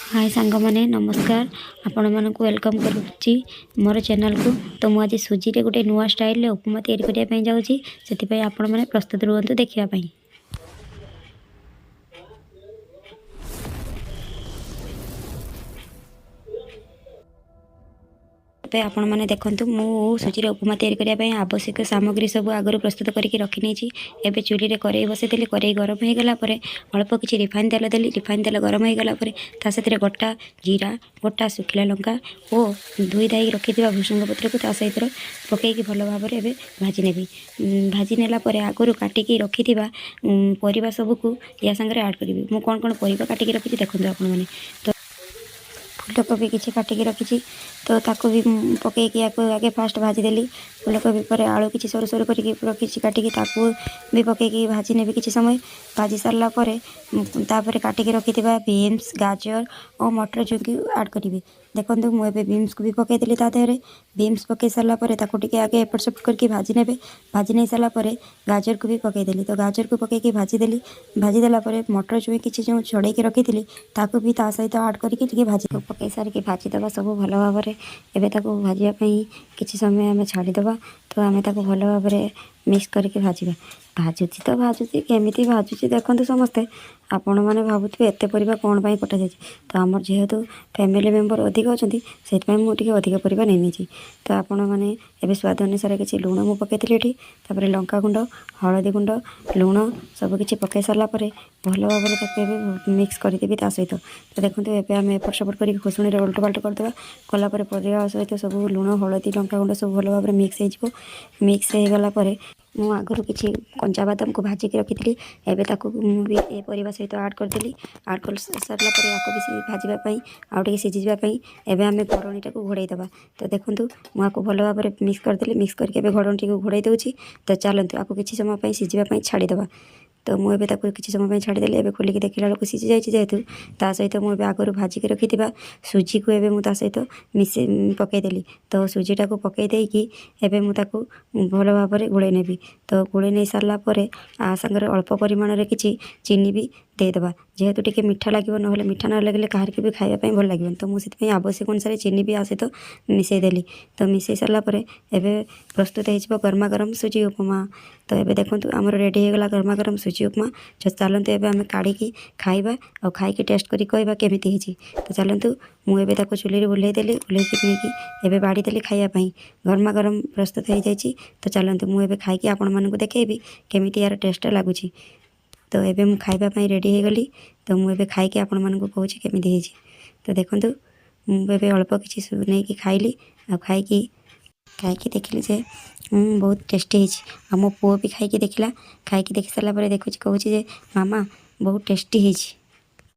ହାଏ ସାଙ୍ଗମାନେ, ନମସ୍କାର। ଆପଣମାନଙ୍କୁ welcome କରୁଛି ମୋର ଚ୍ୟାନେଲକୁ। ତ ମୁଁ ଆଜି ସୁଜିରେ ଗୋଟେ ନୂଆ ଷ୍ଟାଇଲରେ ଉପମା ତିଆରି କରିବା ପାଇଁ ଯାଉଛି। ସେଥିପାଇଁ ଆପଣମାନେ ପ୍ରସ୍ତୁତ ରୁହନ୍ତୁ ଦେଖିବା ପାଇଁ। ଏବେ ଆପଣମାନେ ଦେଖନ୍ତୁ, ମୁଁ ସୁଜିରେ ଉପମା ତିଆରି କରିବା ପାଇଁ ଆବଶ୍ୟକ ସାମଗ୍ରୀ ସବୁ ଆଗରୁ ପ୍ରସ୍ତୁତ କରିକି ରଖିନେଇଛି। ଏବେ ଚୁଲିରେ କରେଇ ବସାଇଦେଲି। କରେଇ ଗରମ ହୋଇଗଲା ପରେ ଅଳ୍ପ କିଛି ରିଫାଇନ୍ ତେଲ ଦେଲି। ରିଫାଇନ୍ ତେଲ ଗରମ ହୋଇଗଲା ପରେ ତା ସାଥିରେ ଗୋଟା ଜିରା, ଗୋଟା ଶୁଖିଲା ଲଙ୍କା ଓ ଧୋଇ ଧାଇକି ରଖିଥିବା ଭୃସଙ୍ଗ ପତ୍ରକୁ ତା ସହିତ ପକାଇକି ଭଲ ଭାବରେ ଏବେ ଭାଜି ନେବି। ଭାଜି ନେଲା ପରେ ଆଗରୁ କାଟିକି ରଖିଥିବା ପରିବା ସବୁକୁ ୟା ସାଙ୍ଗରେ ଆଡ଼୍ କରିବି। ମୁଁ କ'ଣ କ'ଣ ପରିବା କାଟିକି ରଖିଛି ଦେଖନ୍ତୁ ଆପଣମାନେ। ତ ଫୁଲକୋବି କିଛି କାଟିକି ରଖିଛି, ତ ତାକୁ ବି ପକାଇକି ୟାକୁ ଆଗେ ଫାଷ୍ଟ ଭାଜିଦେଲି। ଫୁଲକୋବି ପରେ ଆଳୁ କିଛି ସରୁ ସରୁ କରିକି ରଖିଛି କାଟିକି, ତାକୁ ବି ପକାଇକି ଭାଜି ନେବି କିଛି ସମୟ। ଭାଜି ସାରିଲା ପରେ ତାପରେ କାଟିକି ରଖିଥିବା ବିନ୍ସ, ଗାଜର ଓ ମଟର ଛୁଇଁକୁ ଆଡ଼୍ କରିବି। ଦେଖନ୍ତୁ, ମୁଁ ଏବେ ବିନ୍ସକୁ ବି ପକାଇଦେଲି ତା ଦେହରେ। ବିନ୍ସ ପକାଇ ସାରିଲା ପରେ ତାକୁ ଟିକେ ଆଗେ ଏପଟ ସେପଟ କରିକି ଭାଜି ନେବେ। ଭାଜି ନେଇ ସାରିଲା ପରେ ଗାଜରକୁ ବି ପକାଇଦେଲି। ତ ଗାଜରକୁ ପକାଇକି ଭାଜିଦେଲି। ଭାଜିଦେଲା ପରେ ମଟର ଛୁଇଁ କିଛି ଯେଉଁ ଛଡ଼େଇକି ରଖିଥିଲି, ତାକୁ ବି ତା ସହିତ ଆଡ଼୍ କରିକି ଟିକେ ଭାଜି ପକାଇ ସାରିକି ଭାଜିଦେବା ସବୁ ଭଲ ଭାବରେ। ଏବେ ତାକୁ ଭାଜିବା ପାଇଁ କିଛି ସମୟ ଆମେ ଛାଡ଼ିଦେବା। ତ ଆମେ ତାକୁ ଭଲ ଭାବରେ ମିକ୍ସ କରିକି ଭାଜିବା। ଭାଜୁଛି ତ ଭାଜୁଛି, କେମିତି ଭାଜୁଛି ଦେଖନ୍ତୁ ସମସ୍ତେ। ଆପଣମାନେ ଭାବୁଥିବେ ଏତେ ପରିବା କ'ଣ ପାଇଁ କଟାଯାଇଛି। ତ ଆମର ଯେହେତୁ ଫ୍ୟାମିଲି ମେମ୍ବର ଅଧିକ ଅଛନ୍ତି, ସେଥିପାଇଁ ମୁଁ ଟିକେ ଅଧିକ ପରିବା ନେଇନେଇଛି। ତ ଆପଣମାନେ ଏବେ ସ୍ୱାଦ ଅନୁସାରେ କିଛି ଲୁଣ ମୁଁ ପକାଇଥିଲି ଏଠି। ତାପରେ ଲଙ୍କା ଗୁଣ୍ଡ, ହଳଦୀ ଗୁଣ୍ଡ, ଲୁଣ ସବୁ କିଛି ପକାଇ ସାରିଲା ପରେ ଭଲ ଭାବରେ ତାକୁ ଏବେ ମିକ୍ସ କରିଦେବି ତା ସହିତ। ତ ଦେଖନ୍ତୁ, ଏବେ ଆମେ ଏପଟ ସେପଟ କରିକି ଖୋସଣିରେ ଓଲଟ ପାଲଟ କରିଦେବା। କଲା ପରେ ପରିବା ସହିତ ସବୁ ଲୁଣ, ହଳଦୀ, ଲଙ୍କା ଗୁଣ୍ଡ ସବୁ ଭଲ ଭାବରେ ମିକ୍ସ ହେଇଯିବ। ମିକ୍ସ ହେଇଗଲା ପରେ ମୁଁ ଆଗରୁ କିଛି କଞ୍ଚା ବାଦାମକୁ ଭାଜିକି ରଖିଥିଲି। ଏବେ ତାକୁ ମୁଁ ବି ଏ ପରିବା ସହିତ ଆଡ଼୍ କରିଦେଲି। ଆଡ଼୍ କରି ସାରିଲା ପରେ ଆକୁ ବି ଭାଜିବା ପାଇଁ, ଆଉ ଟିକେ ସିଝିଯିବା ପାଇଁ ଏବେ ଆମେ ଘୋଡ଼ଣୀଟାକୁ ଘୋଡ଼େଇ ଦେବା। ତ ଦେଖନ୍ତୁ, ମୁଁ ଆକୁ ଭଲ ଭାବରେ ମିକ୍ସ କରିଦେଲି। ମିକ୍ସ କରିକି ଏବେ ଘୋଡ଼ଣୀଟିକୁ ଘୋଡ଼େଇ ଦେଉଛି। ତ ଚାଲନ୍ତୁ, ଆକୁ କିଛି ସମୟ ପାଇଁ ସିଝିବା ପାଇଁ ଛାଡ଼ିଦେବା। ତ ମୁଁ ଏବେ ତାକୁ କିଛି ସମୟ ପାଇଁ ଛାଡ଼ିଦେଲି। ଏବେ ଖୋଲିକି ଦେଖିଲା ବେଳକୁ ସିଝି ଯାଇଛି ଯେହେତୁ, ତା ସହିତ ମୁଁ ଏବେ ଆଗରୁ ଭାଜିକି ରଖିଥିବା ସୁଜିକୁ ଏବେ ମୁଁ ତା ସହିତ ମିଶେଇ ପକାଇଦେଲି। ତ ସୁଜିଟାକୁ ପକାଇ ଦେଇକି ଏବେ ମୁଁ ତାକୁ ଭଲ ଭାବରେ ଗୋଳେଇ ନେବି। ତ ଗୋଳେଇ ନେଇ ସାରିଲା ପରେ ଆ ସାଙ୍ଗରେ ଅଳ୍ପ ପରିମାଣରେ କିଛି ଚିନି ବି ଦେଇଦେବା, ଯେହେତୁ ଟିକେ ମିଠା ଲାଗିବ। ନହେଲେ ମିଠା ନ ଲାଗିଲେ କାହାରିକି ବି ଖାଇବା ପାଇଁ ଭଲ ଲାଗିବନି। ତ ମୁଁ ସେଥିପାଇଁ ଆବଶ୍ୟକ ଅନୁସାରେ ଚିନି ବି ଆ ସହିତ ମିଶାଇ ଦେଲି। ତ ମିଶାଇ ସାରିଲା ପରେ ଏବେ ପ୍ରସ୍ତୁତ ହେଇଯିବ ଗରମା ଗରମ ସୁଜି ଉପମା। ତ ଏବେ ଦେଖନ୍ତୁ, ଆମର ରେଡ଼ି ହେଇଗଲା ଗରମା ଗରମ ସୁଜି ଉପମା। ତ ଚାଲନ୍ତୁ, ଏବେ ଆମେ କାଢ଼ିକି ଖାଇବା ଆଉ ଖାଇକି ଟେଷ୍ଟ କରି କହିବା କେମିତି ହେଇଛି। ତ ଚାଲନ୍ତୁ, ମୁଁ ଏବେ ତାକୁ ଚୁଲିରେ ଓହ୍ଲେଇ ଦେଲି। ଓହ୍ଲେଇକି ନେଇକି ଏବେ ବାଢ଼ିଦେଲି ଖାଇବା ପାଇଁ। ଗରମା ଗରମ ପ୍ରସ୍ତୁତ ହେଇଯାଇଛି। ତ ଚାଲନ୍ତୁ, ମୁଁ ଏବେ ଖାଇକି ଆପଣମାନଙ୍କୁ ଦେଖେଇବି କେମିତି ୟାର ଟେଷ୍ଟଟା ଲାଗୁଛି। ତ ଏବେ ମୁଁ ଖାଇବା ପାଇଁ ରେଡ଼ି ହେଇଗଲି। ତ ମୁଁ ଏବେ ଖାଇକି ଆପଣମାନଙ୍କୁ କହୁଛି କେମିତି ହେଇଛି। ତ ଦେଖନ୍ତୁ, ମୁଁ ଏବେ ଅଳ୍ପ କିଛି ନେଇକି ଖାଇଲି ଆଉ ଖାଇକି ଖାଇକି ଦେଖିଲି ଯେ ବହୁତ ଟେଷ୍ଟି ହେଇଛି। ଆଉ ମୋ ପୁଅ ବି ଖାଇକି ଦେଖିଲା। ଖାଇକି ଦେଖି ସାରିଲା ପରେ ଦେଖୁଛି, କହୁଛି ଯେ ମାମା, ବହୁତ ଟେଷ୍ଟି ହେଇଛି।